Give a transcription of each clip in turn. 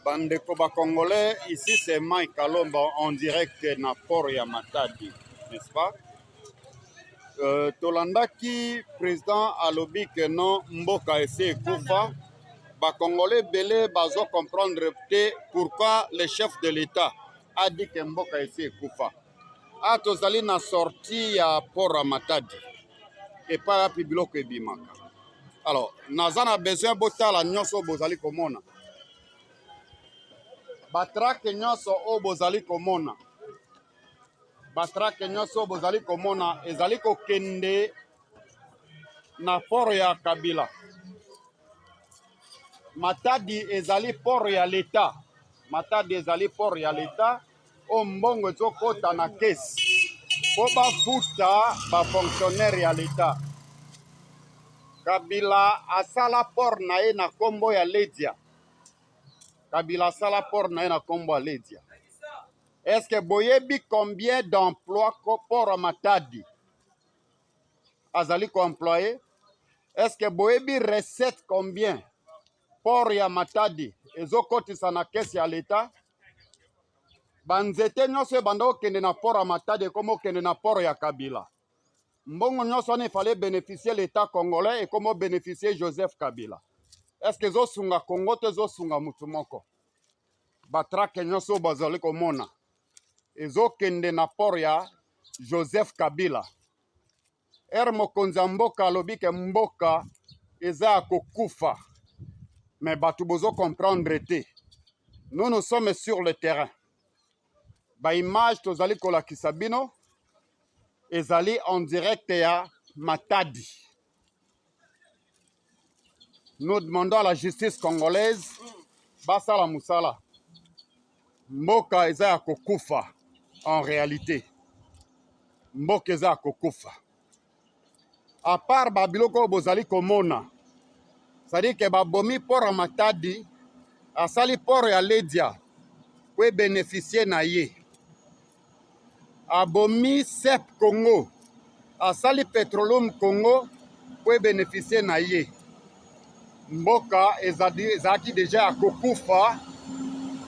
Bandeko ba congolais, ici c'est Mike Kalomba en direct na port ya Matadi, n'est-ce pas? Tolandaki président alobi que non, mboka esi ekufa. Ba congolais ebele bazo comprendre te pourquoi le chef de l'État a dit que mboka esi ekufa. A tozali na sortie ya port ya Matadi epai wapi biloko ebimaka. Alors, naza na besoin botala nyonso oyo bozali komona, batruck nyonso oyo bozali komona, batruck nyonso oyo bozali komona ezali kokende na port ya Kabila. Matadi ezali port ya l'État. Matadi ezali port ya l'État oyo mbongo ezokɔta na caisse mpo bafuta bafonctionnaire ya l'État. Kabila asala port na ye na nkombo ya Ledia. Kabila asala port na ye na nkombo ya Ledia. Est-ce que boyebi combien d'emplois port ya Matadi azali koemployer? Est-ce que boyebi recette combien port ya Matadi ezokotisa na caisse ya l'État? Banzete nyonso ebanda kokende na port ya Matadi ekoma okende na port ya Kabila. Mbongo nyonso wana efale bénéficier l'État congolais, ekoma bénéficier Joseph Kabila. Est ce que ezosunga Congo to ezosunga mutu moko? Batruck nyonso oyo bazali komona ezokende na port ya Joseph Kabila. Ere mokonzi ya mboka alobi ke mboka eza ya kokufa, mais bato bozo comprendre te. Nous, nous sommes sur le terrain. Baimage tozali kolakisa bino ezali en direct ya Matadi. Nous demandons à la justice congolaise basala mosala. Mboka eza ya kokufa. En réalité, mboka eza ya kokufa. À part babiloko oyo bozali komona, c'est-à-dire ke babomi port ya Matadi, asali port ya Ledia po ebénéficie na ye. Abomi SEP Congo, asali Petroleum Congo po ebénéficie na ye. Mboka ezalaki deja ya kokufa.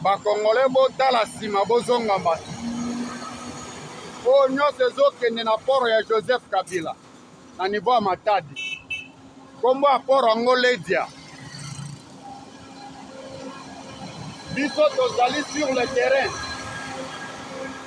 Bakongole, botala nsima, bozonga bato. Oyo nyonso ezokende na port ya Joseph Kabila na niveau ya Matadi. Nkombo ya port yango Ledia. Biso tozali sur le terrain.